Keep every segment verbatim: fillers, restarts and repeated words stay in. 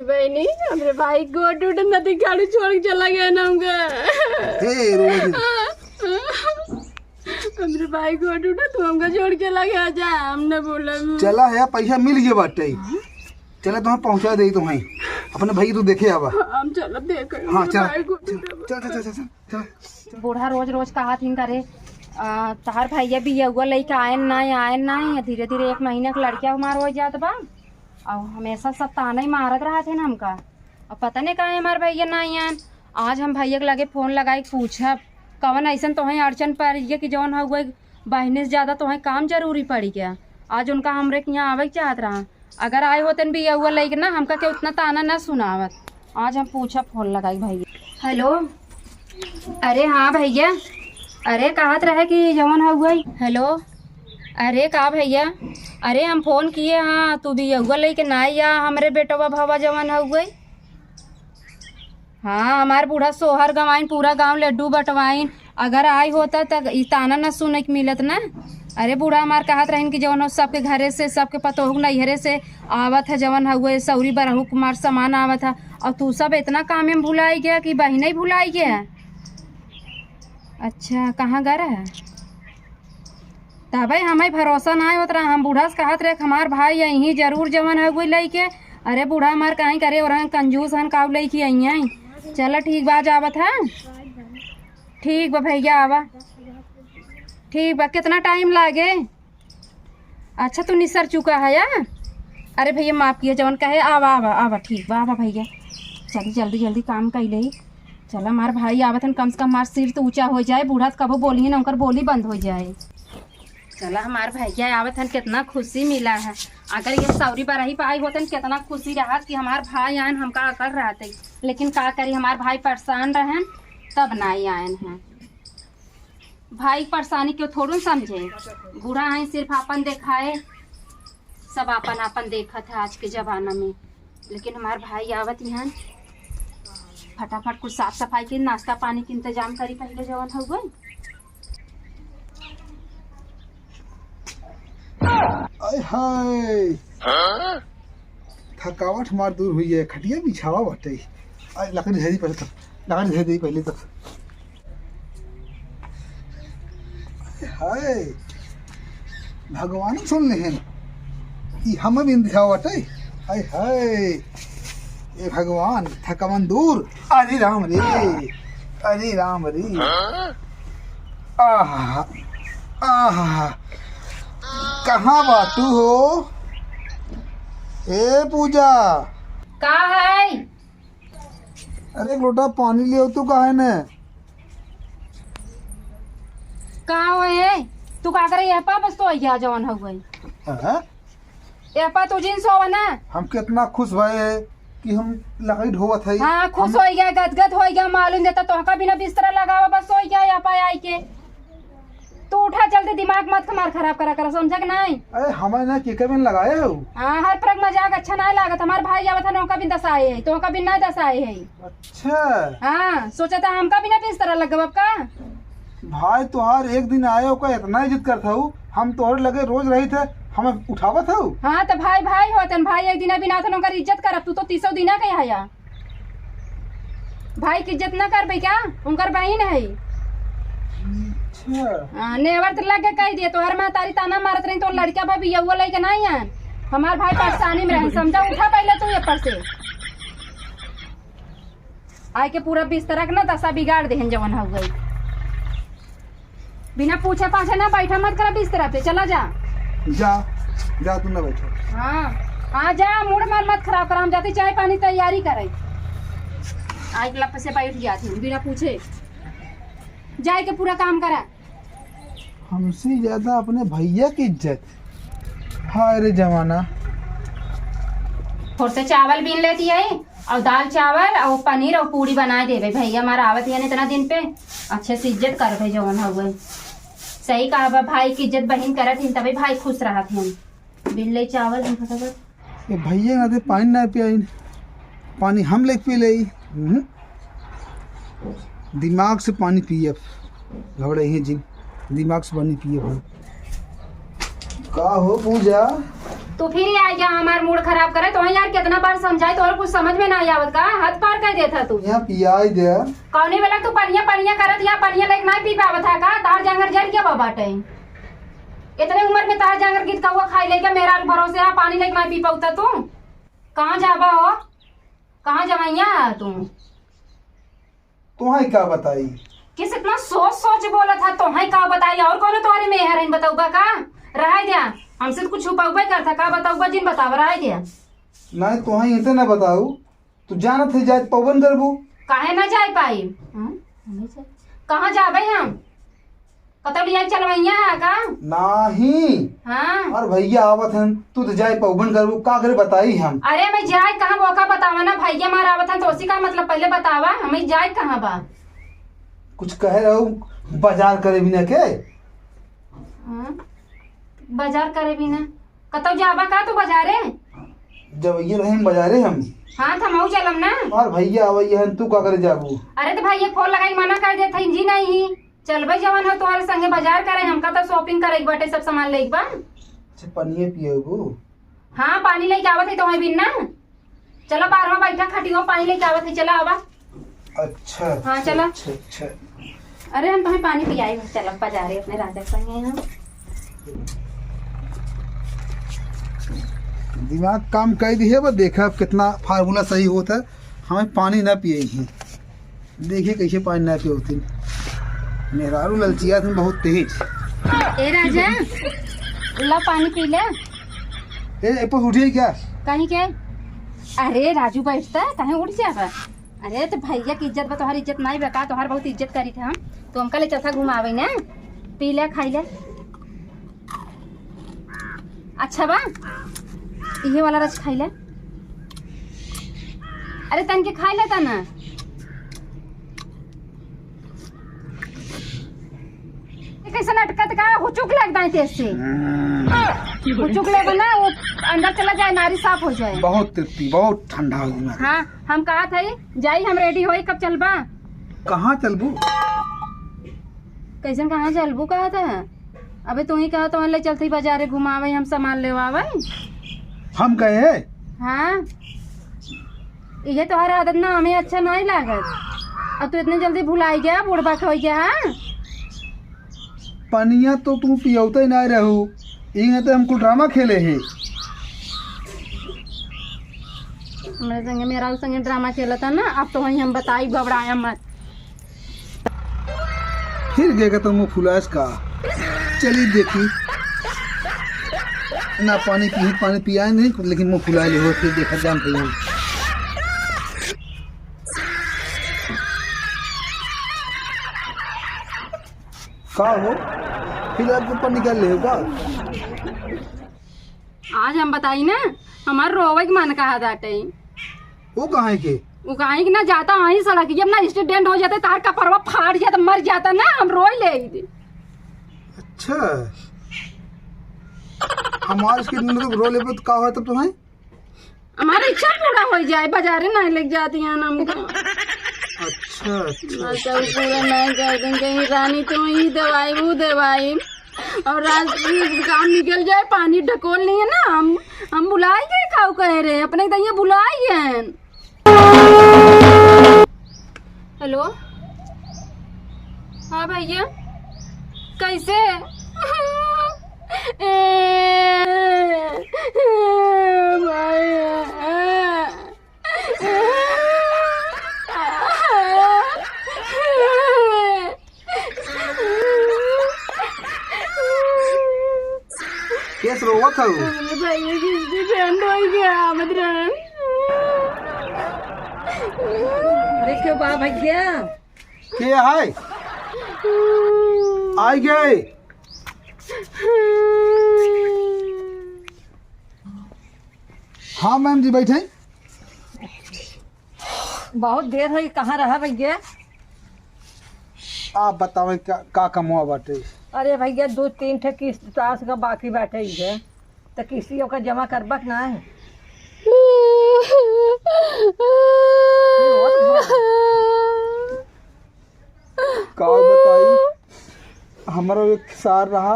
बहिनी, हमरे भाई गोड़ टूटत ना, गाड़ी छोड़ के चला गया ना हमका। ए, रोज। हमरे भाई गोड़ टूटत, तू हमका छोड़ के चला गया, जा, हम ना बोलब। चला है, पैसा मिल गया बाटे। चला, तुम्हें पहुँचा दे तुम्हें। अपने भाई तू देखे आवा। हम चलब देखे, हाँ, हमरे चला। भाई गोड़ टूटत। चल, चल, चल, चल, चल। बूढ़ा रोज रोज कहत हिन करे, आ, तहार भैया बियउआ लइके आयन नाई, आयन नाई। धीरे धीरे एक महीना के लड़किया हमार हो जात बा। अउ हमेशा सब ताना ही मारत रहत है ना हमका। अब पता नहीं काहे हमार भैया नाई आयन। आज हम भैया के लगे फोन लगाई के पूछब, कवन अइसन तोहें अड़चन पड़ गया कि जौन हउए बहिनी से ज्यादा तोहें काम जरूरी पड़ गया। आज उनका हमरे के यहाँ आवे के चाहत रहा। अगर आए होतन बियउआ लइके ना, हमका के उतना ताना ना सुनावत। आज हम पूछब फोन लगाई भैया। हेलो, अरे हाँ भैया, अरे कहत रहे कि जवन हउए। हेलो, अरे का भैया, अरे हम फोन किए हाँ, तू बियउआ लइके ना आया, हमरे बेटवा भवा जवन हउए। हाँ, हमार बूढ़ा सोहर गवाइन, पूरा गांव लड्डू बंटवाइन। अगर आई होता त ई ताना न सुने के मिलत ना। अरे बूढ़ा हमार कहत रहिन कि जवन हो सबके घरे से, सबके पतोहू के नैहरे से आवत है, जवन हउए सौरी बरहू कुमार सामान आवत है, और तू सब इतना काम में भुलाई गया कि बहिने ही भुलाई गया। अच्छा, कहाँ गए रहे? तबे हमें भरोसा ना होत रहा। हम बूढ़ा से कहत रहे कि हमार भाई यहीं जरूर जवन हउए लइके। अरे बूढ़ा हमार कहीं करे, और कंजूस हन, काऊ लइके आई हैं। चला ठीक बा, आज आवत है। ठीक बा भैया, आवा। ठीक बा, कितना टाइम लागे? अच्छा, तू निसर चुका है या? अरे भैया माफ किया, जवन कहे, आवा, आवा, आवा, ठीक बा, आवा भैया। चल जल्दी जल्दी काम कइ ले। चला हमार भाई आवत हन, कम से कम हमार सिर तो ऊंचा हो जाए, बूढ़ा तो कबो बोली ना, उनकर बोली बंद हो जाए। चला हमार भैया आवत हन, कितना खुशी मिला है। अगर ये सौरी बरही पे आई होतन, कितना खुशी रहत कि हमार भाई आयन, हमका अकड़ रहते। लेकिन का करी, हमार भाई परेशान रहन, तब नाई आयन हैं। भाई परेशानी क्यों थोड़ू समझे, बूढ़ा हैं, सिर्फ आपन देखाए, सब आपन आपन देखत है आज के जमाना में। लेकिन हमार भाई आवत हन, फटाफट कुछ साफ सफाई के, नाश्ता पानी के इंतजाम करी पहले जवन हउए। आय हाय, थकावट हमार दूर हुई है, खटिया बिछावा बाटे। आय, लकड़ी धरी पहले तो, लकड़ी धरी पहले तो। हाय, भगवान सुन लेहन, ई हम बिन दिखावा बाटे। हाय हाय, ए भगवान, थकावन दूर। अरे राम रे, अरे राम रे। आहा, आहा, कहाँ बाटू हो? ए पूजा। का है? अरे एक लोटा पानी लियो तू, काहे ने? का हो ए? तू का करे यहाँ पा, बस तो यहाँ जवन हो गई। हाँ? यहाँ पा तू जिन सोवा ना। हम कितना खुश भए है कि हम लकड़ी ढोवत है। हाँ, खुश हम हो गया, गदगद हो गया, मालूम देता तोहका बिना बिस्तरा लगावा, बस हो गया यहाँ पा आई के। तू उठा जल्दी, दिमाग मत हमार खराब करा करा, समझा कि नहीं? अरे हमें ना केकर बिन लगाए हो? हाँ, हर प्रग मजाक अच्छा नहीं लागत। हमार भाई आवत है, नौका बिन दसाए है, तो ओका बिन नहीं दसाए है। अच्छा। हाँ, सोचा था हमका बिना बिस्तरा लगब का? भाई तोहार एक दिन आए, ओका इतना इज्जत करत हूँ, हम तोहरे लगे रोज रही थे, हमें उठावत हूँ। हाँ, तो भाई भाई होतन, भाई एक दिन बिना थे, ओकर इज्जत करब, तू तो तीसों दिना के हया। भाई की इज्जत ना करबे क्या? उनकर बहिन है। अच्छा। हाँ, नेवर तो लग के कह दिए, तोहर महतारी ताना मारत रही, तो लड़का भाभी यउआ लेके नहीं आन। हमार भाई परेशानी में रहन, समझा, उठा पहले तू ये पर से। आए के पूरा बिस्तरा के ना दशा बिगाड़ देहन जवन हो गई। बिना पूछे पाछे ना बैठा मत करा बिस्तरा पे, चला जा। जा, जा, तू ना बैठो। हाँ, हाँ, जा, मूड मार मत खराब करा, हम जाते चाय पानी तैयारी करे। आए के लप से बैठ जाती हूँ बिना पूछे, जाए के पूरा काम करा। हमसे ज्यादा अपने भैया की इज्जत। हाय रे जमाना। थोड़ से चावल बीन लेती है और दाल चावल और पनीर और पूड़ी बनाए देवे भैया, हमारा आवत है इतना दिन पे, अच्छे से इज्जत करबे जवन हउए। सही कहा बा, भाई की इज्जत बहिन करत हिन तबे भाई खुश रहत हिन। बीन ले चावल हम फटाफट। ये भैया ना दे पानी ना पियाइन, पानी हम लेके पी ले। हम्म। दिमाग से पानी पिए, घबड़े ही जिन, दिमाग से पानी पिए भाई। का हो पूजा, तू फिर ही आ गया हमार मूड खराब करे। तो यार, कितना बार समझाई, तोहरे कुछ समझ में ना आवत का? हद पार कर देता तू। यहाँ पियाई दे। कौने वाला तू पनिया पनिया करत, या पनिया लेके ना पी पावत है का? तार जांगर जर गया बा बाटे। इतने उम्र में तार जांगर गीत कौआ खाई लेके मेरा भरोसे आ, पानी लेके ना पी पाउता तू। कहाँ जाबा हो? कहाँ जमाइया है तू? तोहई का बताई? किस इतना सोच सोच बोलत है, तोहई का बताई? और कौनो तोहरे मेहर है, बतौबा का? रहे द्या, हमसे तो कुछ छुपौबे करता का? बतौबा जिन बतावा, रहे द्या। नहीं, तोहई इते ना बताऊ, तू जानत है जाए पौबन करबू। काहे ना जाए पाई? हाँ? कहाँ जाबे हम? कतौ लिया चलवैया है का? नाही। हाँ। और भैया आवत हन, तू तो जाए पौबन करबू, का करे बताई हम? अरे मैं जाए कहाँ, वो का बतावा ना, भैया मार आवत हन, तो उसी का मतलब पहले बतावा, हमें जाए कहाँ बा? कुछ कहे रहू, बाजार करे बिना के? हाँ? बाजार करे बिना? कतौ जाबा का तू बाजारे? जब ये रहे हम बाजारे हम। हाँ, तो हमहू चलम ना। और भैया आवैया हन, तू का करे जाबू? अरे तो भैया फोन लगाई मना कर देत हईन जी, नहीं। चलबे जवन हो तोहरे संगे बाजार करे, हमका तो shopping करे के बाटे, सब सामान लेके बा। अच्छा, पानिये पिएबू? हाँ, पानी लेके आवत है तोहरे बिन ना। चला बाहर में बैठा खटियो, पानी लेके आवत है, चला आवा। अच्छा, हाँ, अच्छा, चला। अच्छा, अच्छा। अरे हम तुम्हें पानी पियाई, चला बाजारे अपने राजा के संगे हम। दिमाग काम कर दिए बा, देखा अब कितना formula सही होता है। हमें पानी ना पिए ही। देखिए कैसे पानी ना पिए होती। मेहरारू ललचिया थी बहुत तेज। ए राजा, ला पानी पी ले। ए, ए पर उठिए क्या? कहीं के? अरे राजू बैठता है, कहीं उठ जाबा। अरे तो भैया की इज्जत बा, तोहार इज्जत नहीं बा का? तोहार बहुत इज्जत करी थे हम। तो हमका ले चलता घुमावे ना, पी ले, खाई ले। अच्छा बा, इहे वाला रस खाई ले। अरे तन के खाई लेता ना। ये कैसे नटकत का हुचुक लगता है तेरे से? हुचुक लेबा ना, वो अंदर चला जाए, नारी साफ हो जाए। बहुत तृप्ति, बहुत ठंडा हो गया। हाँ, हम कहा था जाई, हम ready होई, कब चलबा? कहाँ चलबू? कैसन कहाँ चलबू कहा था? अबे तू ही कहा तो ले चलती बाजारे घुमावे, हम सामान लेवावे। हम कहे? हाँ, ये तोहर आदत ना हमें अच्छा नहीं लागत। अब तू इतने जल्दी भुलाई गया, बुढ़बा हो गया, हाँ? पनिया तो तू पियौते ही नहीं रहू, इहे तो हम कुल ड्रामा खेले है। हमरे संगे, मेरा संगे ड्रामा खेला था ना, अब तो वहीं हम बताई, घबराया मत। फिर गए का तो मुँह फुलास का। चली देखी। ना पानी पी, पानी पियाए नहीं, लेकिन मुँह फुला ले हो, फिर देखा जान पइहन। का हो? फिर आप ऊपर निकाल ले हो का? आज हम बताई ना, हमार रोवे के मन कहा जाटे। वो कहाँ है के? वो कहाँ है कि ना जाता वहीं सड़क, ये अपना accident हो जाता, तार कपड़वा फाड़ जाता, मर जाता ना, हम रोई ले आई थी। अच्छा, हमार accident में तो रो लेबे तो का होता तुम्हें? हमारा इच्छा पूरा हो जाए, बाजारे नहीं लेके जाती हैं हमको। अच्छा, अच्छा, ना तो पूरा नहीं कर देंगे, रानी तुम ही दवाई, वो दवाई। और रात की काम निकल जाए, पानी ढकोल नहीं है ना, हम, हम भुलाई गए, खाऊ कहे रहे, अपने तो ये भुलाई गए हैं। हेलो, हाँ भैया, कैसे? ए, भाई। केस रोवत हऊ? अरे भैया, किसकी friend हो गया, मत रहन। अरे क्यों बा भैया? के है? आई गए। हाँ मैम जी, बैठे। बहुत देर होई, कहाँ रहा भैया? आप बतावे का, का कमवा बाटे? अरे भैया, दो तीन ठे किस्त तास का बाकी बाटे ही है, तो किस्तियों का जमा करबा कि ना है? का बताई, हमारा एक सार रहा,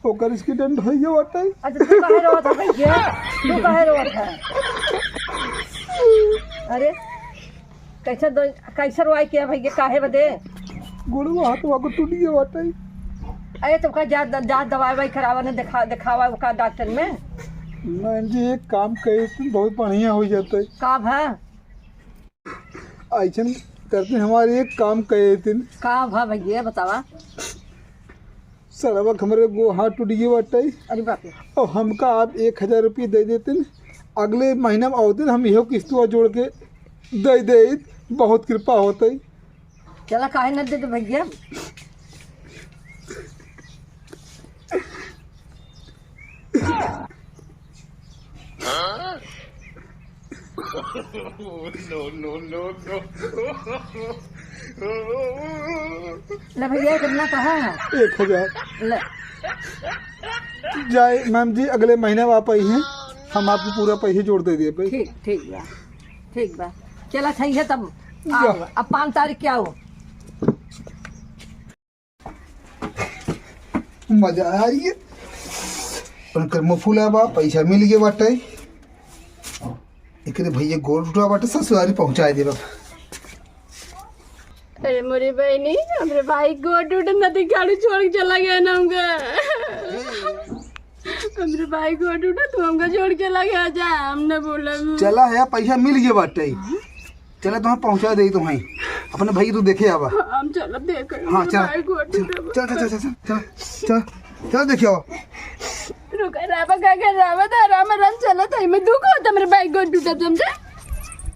ओकर एक्सीडेंट होइ गया बाटे। अच्छा, तू काहे रोवत है भैया? तू काहे रोवत है? अरे, कैसे दो, कैसे रोवाई किया भैया? काहे बदे? गोड़वा हाथवा को टूट गया बाटे। अरे, तो का जा, जा दवाई वाई करावा ने, देखा, देखावा ओका डॉक्टर में। मैम जी, एक काम कहे तो बहुत बढ़िया हो जाता है। का भा? ऐसन करते हमारे एक काम कहे दिन। का भा भैया, बतावा। सड़वा के हमरे गो हाथ टूट गए बाटे। अरे बाप रे। और हमका आप एक हजार रुपये दे देते, अगले महीना में आवते हम इहो किस्तवा जोड़ के दे दे, बहुत कृपा होते। चला, काहे न दे दे भैया? No, no, no, no। ले भैया, कितना कहा है? एक हजार। ले। जाए मैम जी, अगले महीने आप आई हैं, हम आपको पूरा पैसे जोड़ दे दिए भाई। ठीक, ठीक बा, ठीक बा। चला, सही है तब। आओ, अब पाँच तारीख के आओ। मजा आ रही है। उनकर मुँह फूला बा, पैसा मिल गया बाटे। एकरे भैया गोड़ टूटा बाटे, ससुरारी पहुँचाए देबा। अरे मोरी बहनी, हमरे भाई गोड़ टूटा, नदी गाड़ी छोड़ के चला गया ना हमका। हमरे भाई गोड़ टूटा, तू हमका छोड़ के चला गया, जा, हम ना बोलब। चला है, पैसा मिल गया बाटे। चला, तुम्हें पहुँचा दे तुम्हें। अपने भाई तू देखे आवा। हम चलब देखे, हाँ, हमरे चल। भाई गोड़ टूटा। चल, चल, चल, चल, चल, चल, चल, देखे आओ। रुका, रामा का घर, रामा दा, रामा राम चलत है, मैं दुख होता, मेरे भाई गोड़ टूटा, समझे?